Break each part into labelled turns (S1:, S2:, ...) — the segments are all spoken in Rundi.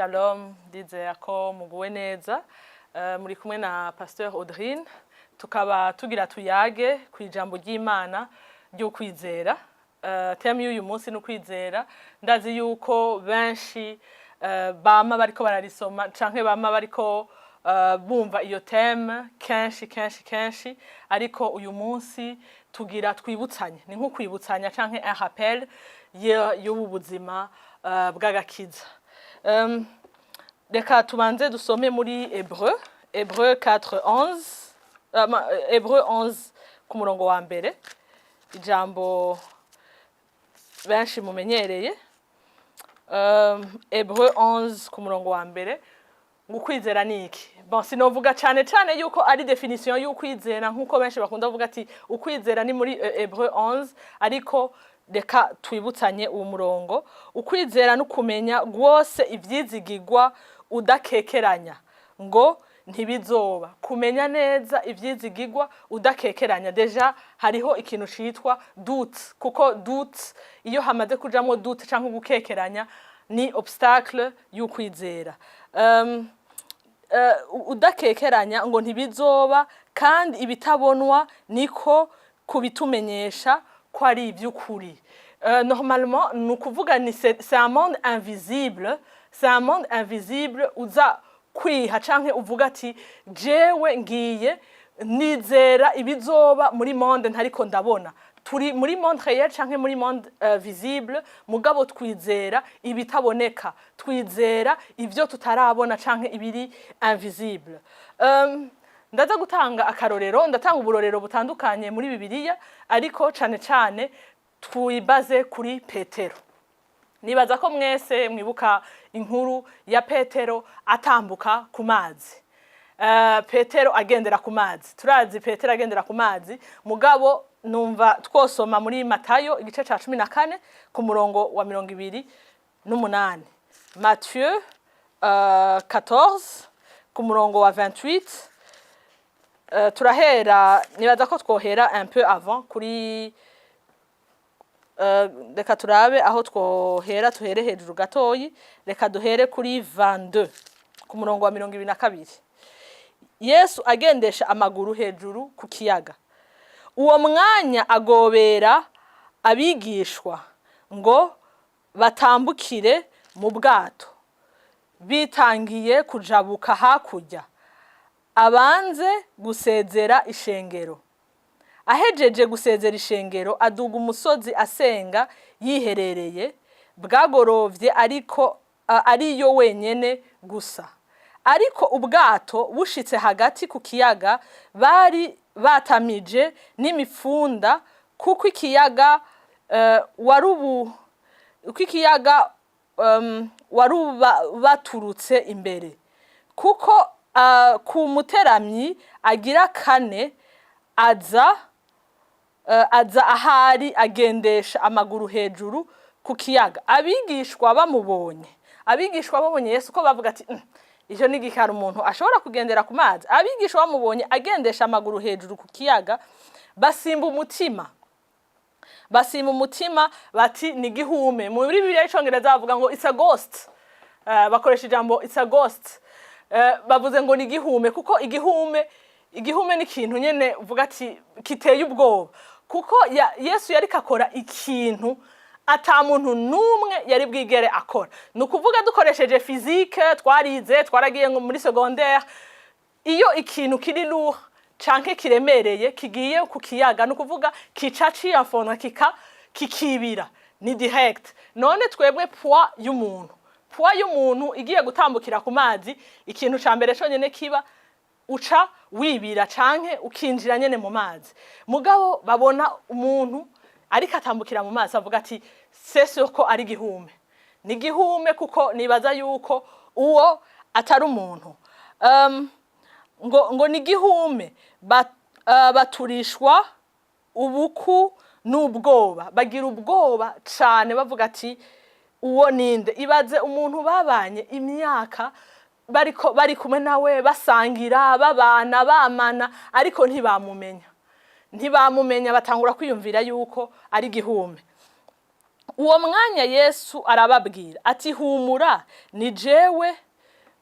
S1: Shalom, ndizera ko muguwe neza. Muri kumwe na Pasteur Audrine, tukaba tugira tuyage ku ijambo ry'Imana ryo kwizera. Thème y'uyu munsi ni ukwizera. Ndazi yuko benshi bama bariko bararisoma canke bama bariko bumva iyo thème kenshi kenshi kenshi, ariko uyu munsi tugira twibutsanye, ni nko kwibutsanya canke un rappel y'ubu buzima bw'agakiza. Reka tubanze dusome muri Hébreu, Hébreu 4 11, Hébreu 11 ku murongo wa mbere, ijambo benshi mumenyereye. Hébreu 11 ku murongo wa mbere, ngo ukwizera ni iki? Bon, sinovuga cyane cyane yuko ari définition y'ukwizera nkuko benshi bakunda kuvuga ati ukwizera ni muri Hébreu 11, ariko reka twibutsanye uwo murongo. Ukwizera no kumenya rwose ivyizigirwa udakekeranya ngo ntibizoba. Kumenya neza ivyizigirwa udakekeranya, déjà hariho ikintu citwa doute, kuko doute, iyo hamaze kujamwo doute canke gukekeranya, ni obstacle y'ukwizera. Udakekeranya ngo ntibizoba, kandi ibitabonwa niko kubitumenyesha ko ari iby'ukuri. Normalement ni ukuvuga ni c'est un monde invisible, c'est un monde invisible uza kwiha canke uvuga ati jewe ngiye nizera ibizoba muri monde ntariko ndabona. Turi muri monde réel canke muri monde visible, mugabo twizera ibitaboneka, twizera ivyo tutarabona canke ibiri invisible. Ndaza gutanga akarorero, ndatanga uburorero butandukanye muri Bibiliya, ariko cane cane twibaze kuri Petero. Nibaza ko mwese mwibuka inkuru ya Petero atambuka ku mazi. Petero agendera ku mazi, turazi Petero agendera ku mazi, mugabo numva twosoma muri Matayo igice ca 14 ku murongo wa 28, Matthieu 14 ku murongo wa 28. Turahera, nibaza ko twohera un peu avant kuri reka turabe aho twohera, tuhere hejuru gatoyi. Reka duhere kuri 22, ku murongo wa 22. Yesu agendesha amaguru hejuru ku kiyaga. Uwo mwanya agobera abigishwa ngo batambukire mu bwato bitangiye kujabuka hakurya, abanze gusezera ishengero. Ahejeje gusezera ishengero, aduga umusozi asenga yiherereye. Bwagorovye, ariko ariyo wenyene gusa. Ariko ubwato bushitse hagati ku kiyaga, bari batamije n'imifunda, kuko ikiyaga warubu uko ikiyaga warubaturutse imbere, kuko ku muteramyi agira kane aza ahari agendesha amaguru hejuru ku kiyaga. Abigishwa bamubonye, abigishwa babonye Yesu, ko bavuga ati: Ivyo ni igikara umuntu ashobora kugendera ku mazi." Abigishwa bamubonye agendesha amaguru hejuru ku kiyaga, basimba umutima, basimba umutima bati ni igihume. Muri Bibiliya y'Icongereza bavuga ngo "It's a ghost." Bakoresha ijambo "It's a ghost." Bavuze ngo ni igihume, kuko igihume ni ikintu nyene uvuga ati kiteye ubwoba, kuko Yesu yariko akora ikintu ata muntu n'umwe yari bwigere akora. Ni ukuvuga dukoresheje physique twarize, twaragiye ngo muri secondaire, iyo ikintu kiri lourd canke kiremereye kigiye ku kiyaga, ni ukuvuga kica ciyafona, kikibira, ni direct. None twebwe poids y'umuntu igiye gutambukira ku mazi, ikintu ca mbere conyene kiba, uca wibira canke ukinjira nyene mu mazi. Mugabo babona umuntu ariko atambukira mu mazi, avuga ati c'est sûr ko ari igihume, ni igihume, kuko nibaza yuko uwo atari umuntu. Ngo ni igihume, baturishwa ubuku n'ubwoba, bagira ubwoba cane, bavuga ati uwo ninde? Ibaze umuntu babanye imyaka, bariko bari kumwe nawe, basangira, babana, bamana, ariko ntibamumenya, ntibamumenya, batangura kwiyumvira yuko ari igihume. Uwo mwanya Yesu arababwira ati: "Humura, ni jewe,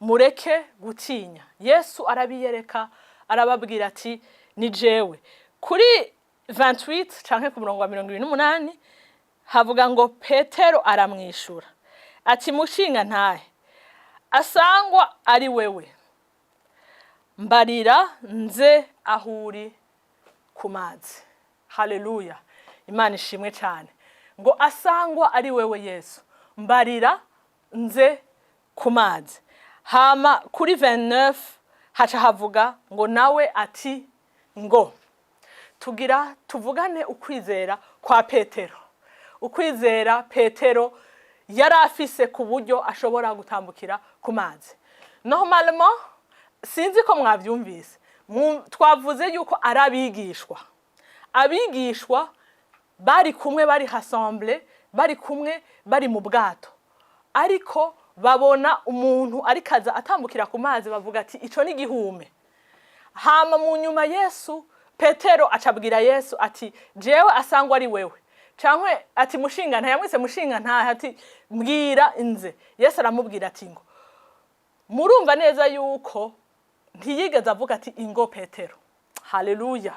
S1: mureke gutinya." Yesu arabiyereka, arababwira ati: "Ni jewe." Kuri 28 canke ku murongo wa 28 havuga ngo: Petero aramwishura ati: "Mushingantahe, asangwa ari wewe, mbarira nze aho uri ku mazi." Haleluya, Imana ishimwe cyane. Ngo: "Asangwa ari wewe Yesu, mbarira nze ku mazi." Hama kuri 29 haca havuga ngo: "Nawe ati ngo." Tugira tuvugane ukwizera kwa Petero, ukwizera Petero yari afise ku buryo ashobora gutambukira ku mazi. Normalement, sinzi ko mwavyumvise, twavuze yuko ari abigishwa bari kumwe, bari ensemble, bari kumwe, bari mu bwato, ariko babona umuntu ariko aza atambukira ku mazi, bavuga ati: "Ico ni igihume." Hama mu nyuma Yesu, Petero acabwira Yesu ati: "Jewe, asangwa ari wewe," cankwe ati: "Mushingantahe," yamwise mushingantahe, ati: "Mbwira inze." Yesu aramubwira ati: "Ngo." Murumva neza yuko ntiyigeze avuga ati: "Ingo Petero." Haleluya.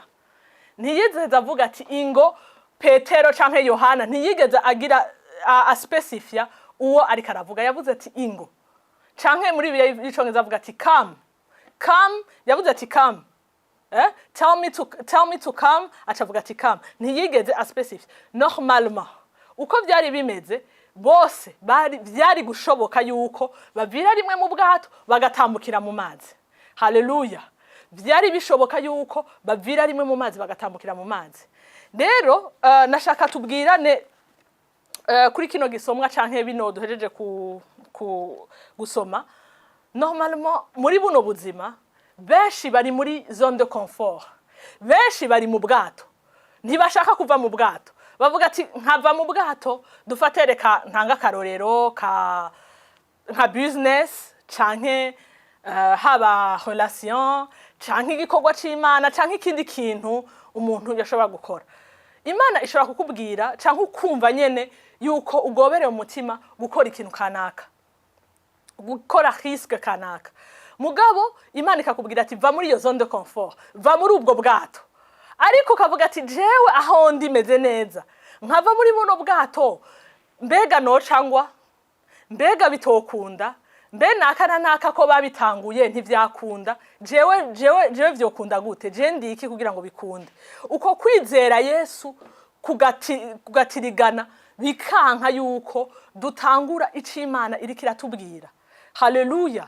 S1: Ntiyigeze avuga ati: "Ingo Petero" canke Yohana. Ntiyigeze agira aspecifia uwo ariko aravuga. Yavuze ati: "Ingo." Canke muri Bibiliya y'Icongereza avuga ati: "Come, come." Yavuze ati: "Come." Tell me to come, acavuga ati: "Come." Ntiyigeze aspecifia. Normalement, uko byari bimeze, bose bari byari gushoboka yuko bavira rimwe mu bwato bagatambukira mu mazi. Haleluya. Byari bishoboka yuko bavira rimwe mu mazi bagatambukira mu mazi. Rero nashaka tubwirane kuri kino gisomwa canke bino duhejeje ku gusoma. Normalement, muri buno buzima, benshi bari muri zone de confort, benshi bari mu bwato, ntibashaka kuva mu bwato. Bavuga ati: "Nkava mu bwato?" Dufate, reka ntanga akarorero ka nka business canke haba relation canke igikorwa c'Imana canke ikindi kintu umuntu yashobora gukora. Imana ishobora kukubwira canke ukumva nyene yuko ugobereye umutima gukora ikintu kanaka, gukora risque kanaka, mugabo Imana ikakubwira ati: "Va muri iyo zone de confort, va muri ubwo bwato." Ariko ukavuga ati: "Jewe aho ndi meze neza, nkava muri buno bwato, mbega nocangwa, mbega bitokunda, mbe naka na naka ko babitanguye ntivyakunda, jewe vyokunda gute? Je ndiki kugira ngo bikunde?" Uko kwizera Yesu kugatirigana, bikanka yuko dutangura ico Imana iriko iratubwira. Haleluya.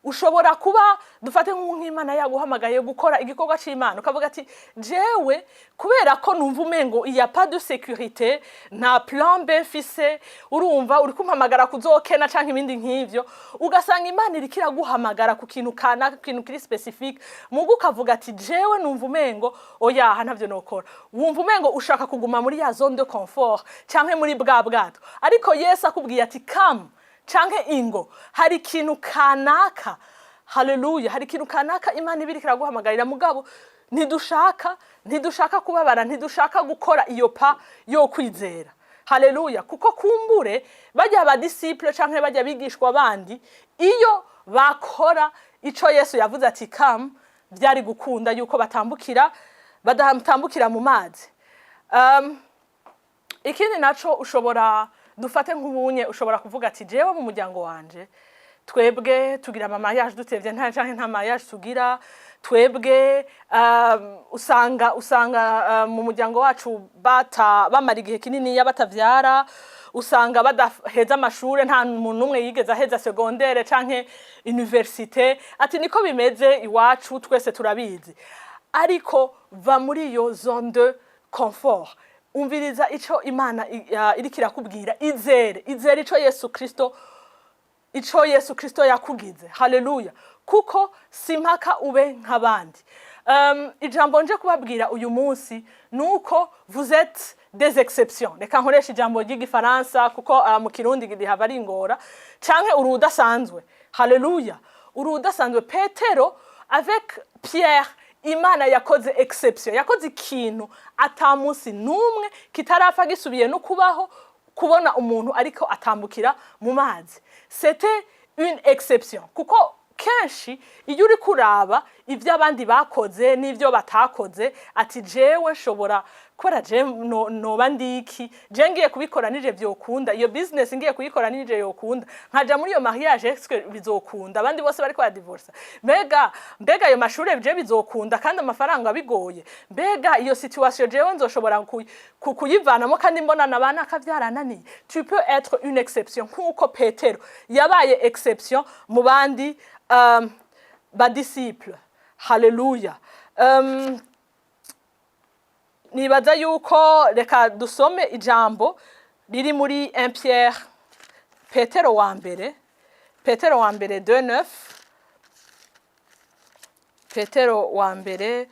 S1: Ushobora kuba, dufate nk'Imana yaguhamagaye gukora igikorwa c'Imana, ukavuga ati: "Jewe kubera ko numva umengo il y a pas de sécurité, nta plan B mfise, urumva uri kumpamagara kuzokena," canke ibindi nk'ivyo. Ugasanga Imana iriko iraguhamagara ku kintu kanaka, ku kintu kiri spécifique, mugu ukavuga ati: "Jewe numva umengo oya, aha ntavyo nokora." Wumva umengo ushaka kuguma muri ya zone de confort canke muri bwa bwato. Ariko Yesu akubwiye ati: "Come" canke "ingo", hari ikintu kanaka. Haleluya. Hari ikintu kanaka Imana ibiriko iraguhamagarira, mugabo ntidushaka kubabara, ntidushaka gukora iyo pas yo kwizera. Haleluya. Kuko kumbure bajya aba disciples canke bajya bigishwa bandi, iyo bakora ico Yesu yavuze ati: "Come", byari gukunda yuko badatambukira mu mazi. Ikindi naco, ushobora, dufate nk'ubunye, ushobora kuvuga ati: "Jewe mu muryango wanje twebwe tugira ama mariage dutevye, nta canke nta mariage tugira. Twebwe usanga mu muryango wacu bata bamara igihe kinini batavyara, usanga badaheza amashure, nta muntu n'umwe yigeze aheza secondaire canke université." Ati: "Niko bimeze iwacu, twese turabizi." Ariko va muri iyo zone de confort, umviriza ico Imana iriko irakubwira, izere, izere ico Yesu Kristo yakugize. Haleluya. Kuko si mpaka ube nk'abandi. Ijambo nje kubabwira uyu munsi nuko vous êtes des exceptions. Reka nkoresha ijambo ry'Igifaransa kuko mu Kirundi rihava ringora. Canke uri udasanzwe. Haleluya, uri udasanzwe. Petero, avec Pierre, Imana yakoze exception, yakoze ikintu ata munsi n'umwe kitarapfa gisubiye no kubaho. Kubona umuntu ariko atambukira mu mazi, c'était une exception, kuko kenshi iyo uri kuraba ibyo abandi bakoze n'ibyo batakoze, ati jewe nshobora kubera je noba ndiki, je ngiye kubikora nije vyokunda, iyo business ngiye kuyikora nije yokunda, nkaja muri iyo mariage, est-ce que bizokunda abandi bose bariko baradivorsa? Mbega ayo mashure je bizokunda kandi amafaranga bigoye? Mbega iyo situation jewe nzoshobora kuyivanamo kandi mbona nabana akavyarananiye? Tu peux être une exception, nkuko Petero yabaye exception mu bandi badisciple. Haleluya. Nibaza yuko reka dusome ijambo riri muri 1 Pierre, Petero wa mbere, Petero wa mbere 2:9, Petero wa mbere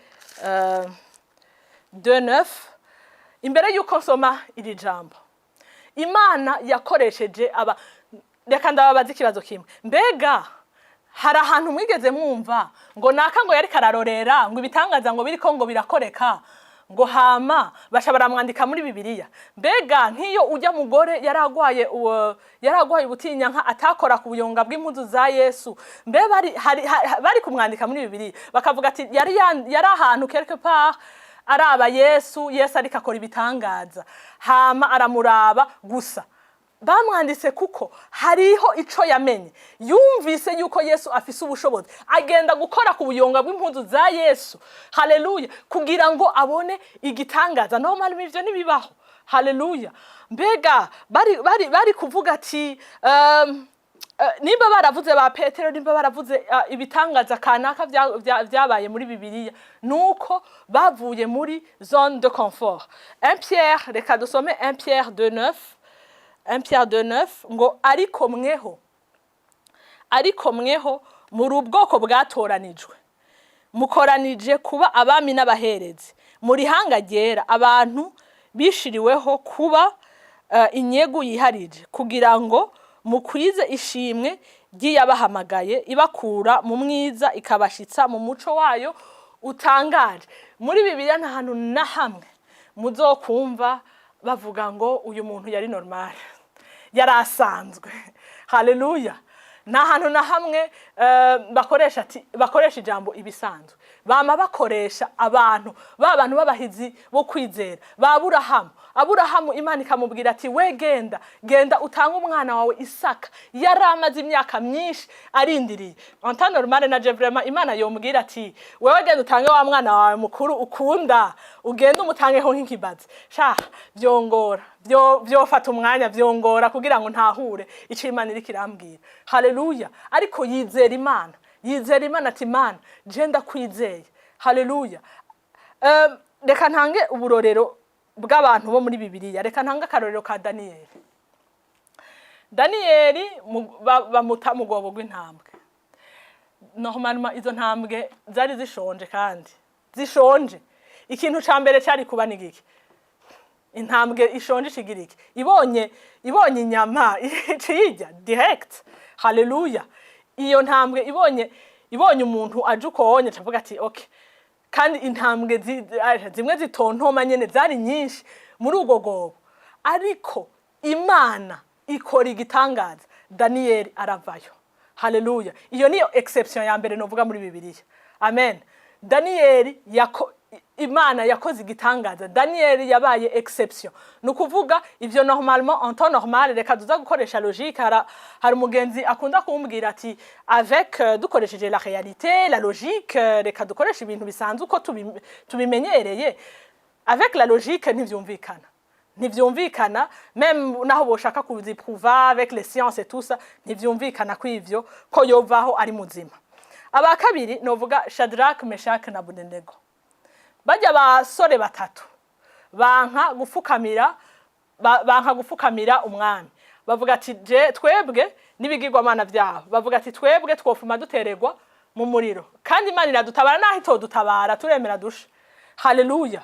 S1: 2:9. Imbere yuko nsoma iri jambo, Imana yakoresheje aba, reka ndababaza ikibazo kimwe: mbega hari ahantu mwigeze mwumva ngo naka ngo yariko ararorera ngo ibitangaza ngo biriko ngo birakoreka, ngo hama baca baramwandika muri Bibiliya? Mbega nk'iyo ujya mugore yaragwaye ubutinyanka atakora ku buyonga bw'impuzu za Yesu, mbe bari kumwandika muri Bibiliya bakavuga ati yari ahantu quelque part araba Yesu, Yesu ariko akora ibitangaza, hama aramuraba gusa? Bamwanditse kuko hariho ico yamenye, yumvise yuko Yesu afise ubushobozi, agenda gukora ku buyonga bw'impuzu za Yesu, haleluya, kugira ngo abone igitangaza. Normal ivyo ntibibaho. Haleluya. Mbega bari kuvuga ati nimba baravuze ba Petero, nimba baravuze ibitangaza kanaka vyabaye muri Bibiliya, nuko bavuye muri zone de confort. 1 Pierre, reka dusome 1 Pierre 2:9, 1 Pierre 2:9 ngo ariko mweho muri ubwoko bwatoranijwe, mukoranije kuba abami n'abaherezi, muri hanga ryera, abantu bishiriweho kuba inyegu yiharije, kugira ngo mukwize ishimwe ry'iyabahamagaye ibakura mu mwiza ikabashitsa mu muco wayo utangaje. Muri Bibiliya nta hantu na hamwe muzokumva bavuga ngo uyu muntu yari normal, yari asanzwe. Haleluya. Nta hantu na hamwe bakoresha ati bakoresha ijambo ibisanzwe. Bama bakoresha abantu, ba bantu b'abahizi bo kwizera, ba Aburahamu. Aburahamu, Imana ikamubwira ati we genda, genda utange umwana wawe Isaka yari amaze imyaka myinshi arindiriye. En temps normal, na je vraiment, Imana yombwira ati wewe genda utange wa mwana wawe mukuru ukunda, ugende umutangeho nk'ikibazi, sha vyongora, vyofata umwanya, vyongora kugira ngo ntahure ico Imana iriko irambwira. Haleluya. Ariko yizera Imana, yizera Imana ati Imana, je ndakwizeye. Haleluya. Reka ntange uburorero bw'abantu bo muri Bibiliya. Reka ntange akarorero ka Daniyeli. Daniyeli bamuta mu rwobo rw'intambwe. Normalement izo ntambwe zari zishonje, kandi zishonje ikintu ca mbere cari kuba ni giki? Intambwe ishonje ishigira iki? Ibonye inyama iciyirya direct. Haleluya. Iyo ntambwe ibonye umuntu aje ukonye, cavuga ati okay. Kandi intambwe zimwe zitontoma nyene zari nyinshi muri ubwo rwobo, ariko Imana ikora igitangaza, Daniyeli aravayo. Haleluya. Iyo niyo exception ya mbere novuga muri Bibiliya. Amen. Daniyeli Imana yakoze igitangaza, Daniyeli yabaye exception. Ni ukuvuga ivyo normalement, en temps normal, reka tuza gukoresha logique. Hari umugenzi akunda kumbwira ati avec dukoresheje la réalité, la logique, reka dukoreshe ibintu bisanzwe uko tubimenyereye, avec la logique ntivyumvikana, ntivyumvikana. Même naho boshaka kuziprouva avec les sciences et tout ça, ntivyumvikana ko ivyo ko yovaho ari muzima. Aba kabiri novuga Shadrach, Meshach na Abednego. Bajya basore batatu banka gufukamira, banka gufukamira umwami. Bavuga ati je twebwe n'ibigirwamana vyabo, bavuga ati twebwe twofuma dutererwa mu muriro, kandi Imana iradutabara, naho itodutabara turemera dushe. Haleluya.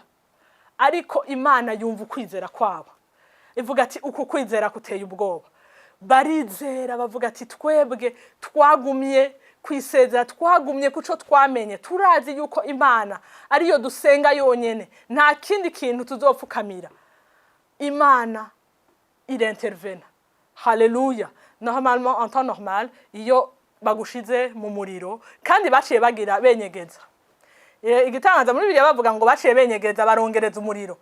S1: Ariko Imana yumva ukwizera kwabo, ivuga ati uku kwizera kuteye ubwoba. Barizera, bavuga ati twebwe twagumye kwisezera, twagumye kuco twamenye, turazi yuko Imana ariyo dusenga yonyene, nta kindi kintu tuzopfukamira. Imana. Irintervena. Haleluya! Normalement, en temps normal, iyo bagushize mu muriro kandi baciye bagira benyegeza. Igitangaza muri Bibiliya, bavuga ngo baciye benyegeza, barongereza umuriro,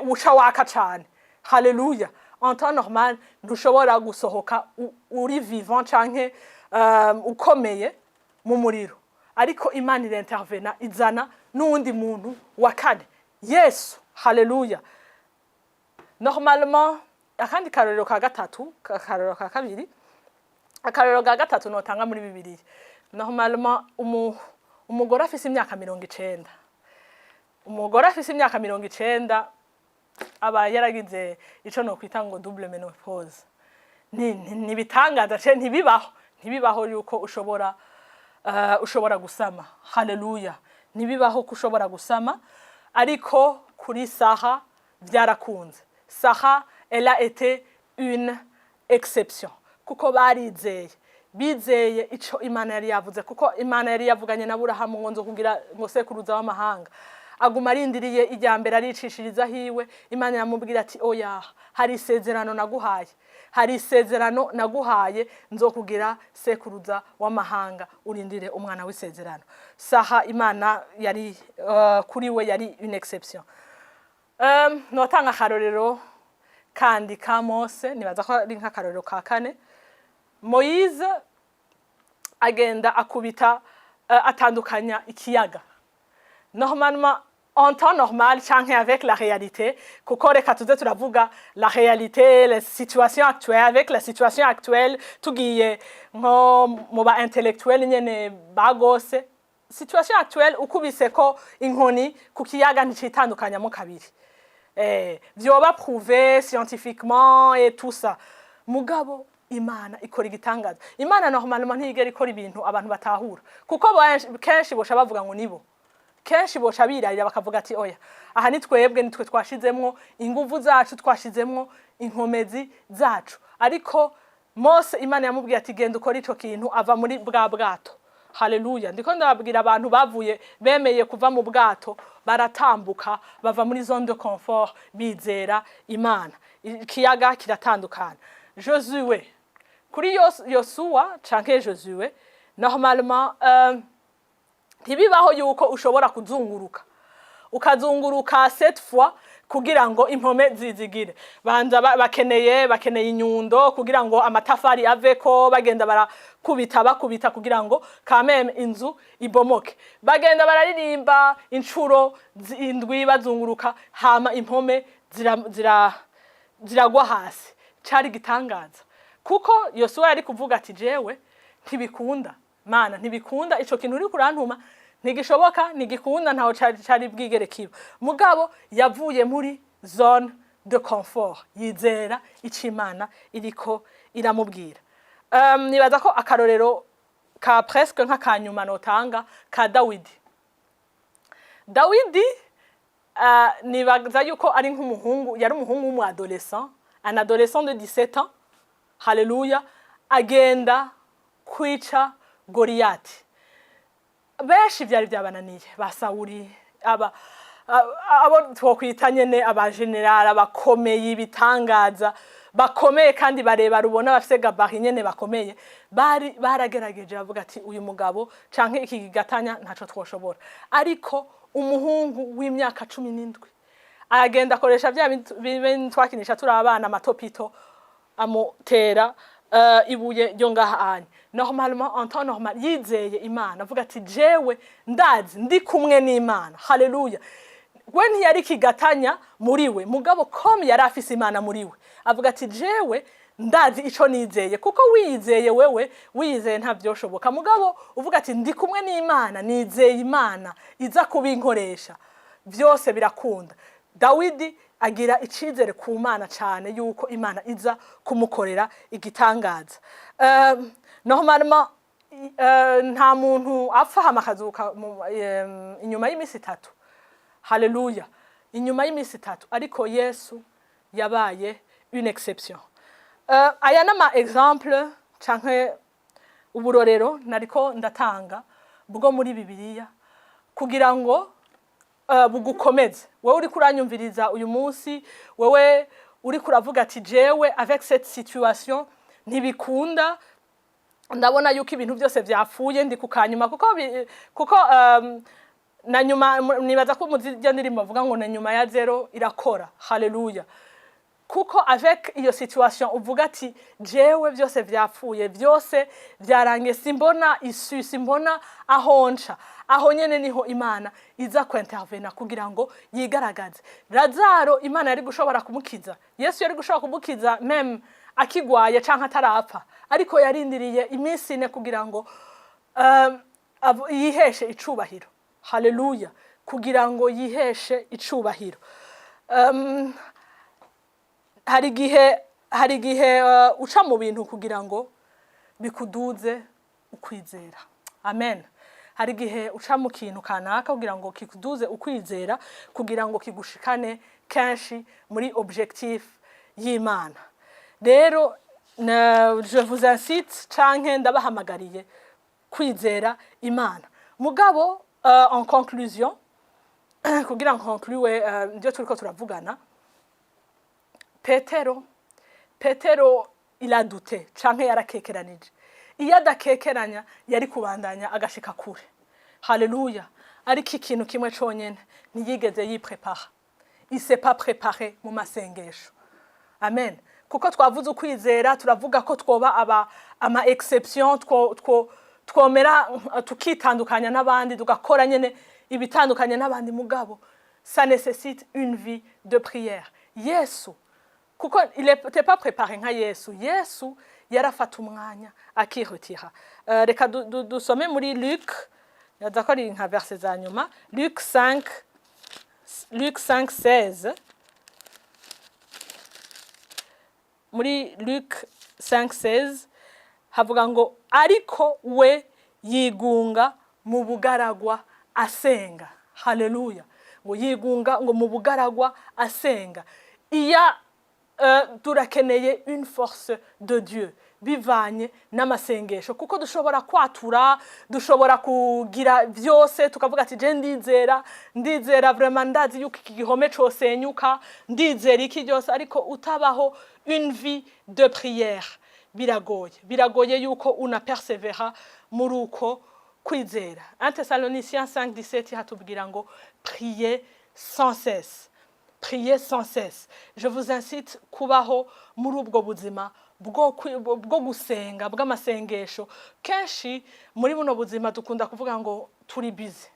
S1: uca waka cane. Haleluya! En temps normal ntushobora gusohoka uri vivant canke ukomeye mu muriro, ariko Imana irintervena, izana n'uwundi muntu wa kane, Yesu. Haleluya! Normalement, akandi karorero ka gatatu, akarorero ka kabiri, akarorero ka gatatu notanga muri Bibiliya: normalement umugore afise imyaka 90, umugore afise imyaka 90 aba yaragize ico nokwita ngo double ménopause. Ni ibitangaza ce ntibibaho, ntibibaho yuko ushobora gusama. Haleluya! Ntibibaho ko ushobora gusama, ariko kuri Sara byarakunze. Sara, elle a été une exception kuko barizeye, bizeye ico Imana yari yavuze, kuko Imana yari yavuganye na Aburahamu ngo nzo kugira ngo sekuruza w'amahanga. Aguma arindiriye ijya mbere, aricishiriza hiwe. Imana yamubwira ati: "Oya, hari isezerano naguhaye, hari isezerano naguhaye, nzokugira sekuruza w'amahanga, urindire umwana w'isezerano." Sara, Imana yari kuri we yari une exception. Notanga akarorero kandi ka Mose, nibaza ko ari nk'akarorero ka kane. Moyize agenda akubita, atandukanya ikiyaga. Normalement, en temps normal canke avec la réalité, kuko reka tuze turavuga la réalité, la situation actuelle, avec la situation actuelle, tugiye nko mu ba intellectuel nyene bagose situation actuelle, ukubise ko inkoni ku kiyaga nticitandukanyamo kabiri, vyoba prouvé scientifiquement et tout ça. Mugabo Imana ikora igitangaza. Imana normalement ntiyigera ikora ibintu abantu batahura, kuko kenshi bosha bavuga ngo nibo, kenshi bosha birarira bakavuga ati: "Oya, aha ni twebwe, nitwe twashizemwo inguvu zacu, twashizemwo inkomezi zacu." Ariko Mose, Imana yamubwiye ati: "Genda ukore ico kintu." Ava muri bwa bwato. Haleluya! Ndiko ndababwira abantu bavuye, bemeye kuva mu bwato, baratambuka, bava muri zone de confort, bizera Imana, ikiyaga kiratandukana. Josué, kuri Yosuwa canke Josué, normalement ntibibaho yuko ushobora kuzunguruka, ukazunguruka sept fois kugira ngo impome zizigire. Banza bakeneye inyundo kugira ngo amatafari aveko, bagenda barakubita, bakubita kugira ngo kameme inzu ibomoke. Bagenda bararirimba incuro 7 bazunguruka, hama impome ziragwa hasi. Cari igitangaza, kuko Yosuwa yari kuvuga ati: "Jewe ntibikunda, Mana, ntibikunda, ico kintu uri kurantuma ntigishoboka, ntigikunda, ntaho cari bwigere kiba." Mugabo yavuye muri zone de confort, yizera ico Imana iriko iramubwira. Nibaza ko akarorero ka presque nk'akanyuma notanga ka Dawidi. Dawidi, nibaza yuko ari nk'umuhungu, yari umuhungu w'umu adolescent, un adolescent de 17 ans. Haleluya! Agenda kwica Goriyati. Benshi byari byabananiye, ba Sawuri, aba abo twokwita nyene abajenerali abakomeye, ibitangaza bakomeye kandi barebare, ubona bafise gabarit nyene bakomeye, bari baragerageje, bavuga ati: "Uyu mugabo canke iki kigatanya ntaco twoshobora." Ariko umuhungu w'imyaka 17 aragenda, akoresha bya bintu twakinisha turi abana, amatopito, amutera ibuye ryo ngaha anye. Normalement, en temps normal, yizeye Imana, avuga ati: "Jewe ndazi ndi kumwe n'Imana." Haleluya! We ntiyari kigatanya muri we, mugabo comme yari afise Imana muri we, avuga ati: "Jewe ndazi ico nizeye." Kuko wiyizeye wewe, wiyizeye ntavyoshoboka, mugabo uvuga ati: "Ndi kumwe n'Imana, nizeye Imana iza kubinkoresha," byose birakunda. Dawidi agira icizere ku Mana cyane yuko Imana iza kumukorera igitangaza. Normalement nta muntu apfa hama akazuka inyuma y'iminsi 3. Haleluya! Inyuma y'iminsi 3. Ariko Yesu yabaye une exception. Aya n'ama exemple canke uburorero nariko ndatanga bwo muri Bibiliya kugira ngo bugukomeze, wewe uriko uranyumviriza uyu munsi, wewe. Uriko uravuga ati: "Jewe, avec cette situation, ntibikunda, ndabona yuko ibintu byose byapfuye, ndi ku kanyuma." Kuko na nyuma nibaza ko muzijya ndirimbo bavuga ngo na nyuma ya zero irakora. Haleluya! Kuko avec iyo situation uvuga ati: "Jewe byose vyapfuye, byose byarangiye, simbona issue, simbona aho nca." Aho nyene niho Imana iza kwintervena kugira ngo yigaragaze. Lazaro, Imana yari gushobora kumukiza, Yesu yari gushobora kumukiza même akigwaye canke atarapfa, ariko yarindiriye iminsi 4 kugira ngo yiheshe icubahiro. Haleluya! Kugira ngo yiheshe icubahiro. Hari igihe uca mu bintu kugira ngo bikuduze ukwizera. Amen. Hari igihe uca mu kintu kanaka kugira ngo kikuduze ukwizera, kugira ngo kigushikane kenshi muri objectif y'Imana. Rero je vous incite, canke ndabahamagariye kwizera Imana. Mugabo en conclusion, kugira ngo conclue ibyo turiko turavugana, Petero, il a douté canke yarakekeranije. Iyo adakekeranya yari kubandanya agashika kure. Haleluya! Ariko ikintu kimwe conyene, ntiyigeze yiprepara, il s'est pas préparé mu masengesho. Amen. Kuko twavuze ukwizera, turavuga ko twoba aba ama exception, twomera tukitandukanya n'abandi, tugakora nyene ibitandukanye n'abandi. Mugabo ça nécessite une vie de prière. Yesu, kuko il était pas préparé nka Yesu. Yesu yarafata umwanya akiretira. Reka dusome muri Luc, yaza ko ari nka verse za nyuma, Luc 5, Luc 5 16. Muri Luc 5:16 havuga ngo: "Ariko we yigunga mu bugaragwa asenga." Haleluya! Ngo yigunga ngo mu bugaragwa asenga. Iya turakeneye une force de Dieu bivanye n'amasengesho, kuko dushobora kwatura, dushobora kugira byose, tukavuga ati: "Je ndizera, ndizera vraiment, ndazi yuko iki gihome cosenyuka, ndizera iki byose." Ariko utabaho une vie de prière, biragoye, biragoye yuko unapersevera muri uko kwizera. 1 Thessaloniciens 5:17 hatubwira ngo: "Priez sans cesse." Priez sans cesse. Je vous incite kubaho muri ubwo buzima bwo gusenga, bw'amasengesho. Kenshi muri buno buzima dukunda kuvuga ngo turi busy,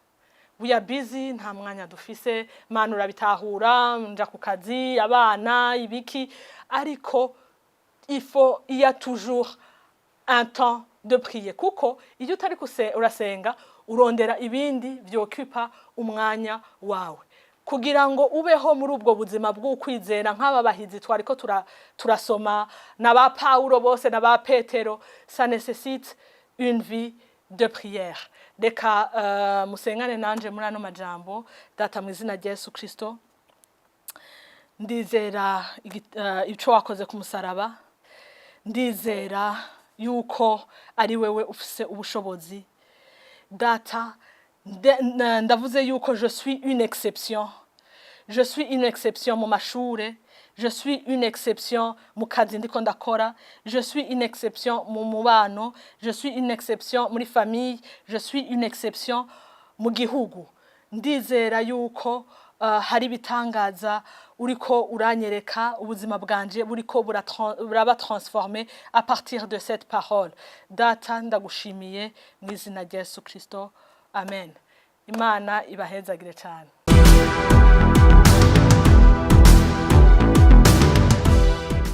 S1: we are busy, nta mwanya dufise. Mana, urabitahura, nja ku kazi, abana, ibiki. Ariko il y a toujours un temps de prier, kuko iyo utari urasenga, urondera ibindi vyokupa umwanya wawe. Kugira ngo ubeho muri ubwo buzima bw'ukwizera nk'aba bahizi twariko turasoma, na ba Paulo bose na ba Petero, ça nécessite une vie de prière. Reka musengane nanje muri ano majambo. Data, mu izina rya Yesu Kristo, ndizera ico wakoze ku musaraba. Ndizera yuko ari wewe ufise ubushobozi. Data, ndavuze yuko je suis une exception. Je suis une exception mu mashure, je suis une exception mu kazi ndiko ndakora, je suis une exception mu mubano, je suis une exception muri famille, je suis une exception mu gihugu. Ndizera yuko hari ibitangaza uriko uranyereka, ubuzima bwanje buriko buraba transformé à partir de cette parole. Data, ndagushimiye mu izina rya Yesu Kristo. Amen. Imana ibahezagire cyane.